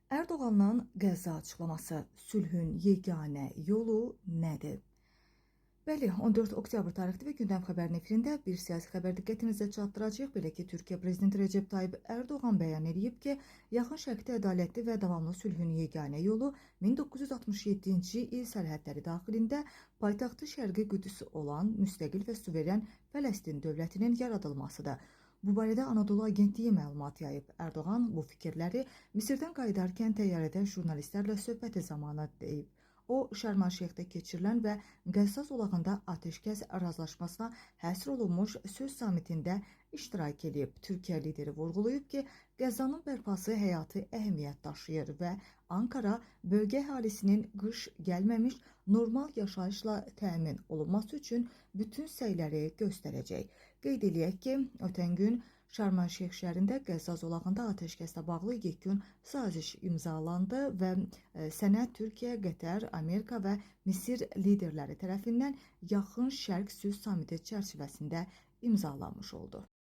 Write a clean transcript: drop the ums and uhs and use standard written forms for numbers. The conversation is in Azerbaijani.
Erdoğandan Qəzza açıqlaması: sülhün yeganə yolu nədir? Bəli, 14 oktyabr tarixli və gündəm xəbərinin efirində bir siyasi xəbər diqqətinizə çatdıracağıq. Belə ki, Türkiyə prezidenti Rəcəb Tayyip Erdoğan bəyan edib ki, Yaxın Şərqdə ədalətli və davamlı sülhün yeganə yolu 1967-ci il sərhədləri daxilində paytaxtı Şərqi Qüdüs olan müstəqil və suveren Fələstin dövlətinin yaradılmasıdır. Bu barədə Anadolu Agentliyi məlumat yayıb. Erdoğan bu fikirləri Misirdən qayıdarkən təyyarədə jurnalistlərlə söhbəti zamanı deyib. O, Şərm-el-Şeyxdə keçirilən və Qəzza zolağında atəşkəs razılaşmasına həsr olunmuş söz samitində iştirak edib. Türkiyə lideri vurğulayıb ki, Qəzzanın bərpası həyati əhəmiyyət daşıyır və Ankara bölgə əhalisinin qış gəlməmiş normal yaşayışla təmin olunması üçün bütün səyləri göstərəcək. Qeyd eləyək ki, ötən gün Şərm-el-Şeyx şəhərində Qəzza zolağında atəşkəslə bağlı yekun saziş imzalandı və sənəd Türkiyə, Qətər, Amerika və Misir liderləri tərəfindən Yaxın Şərq sülh samiti çərçivəsində imzalanmış oldu.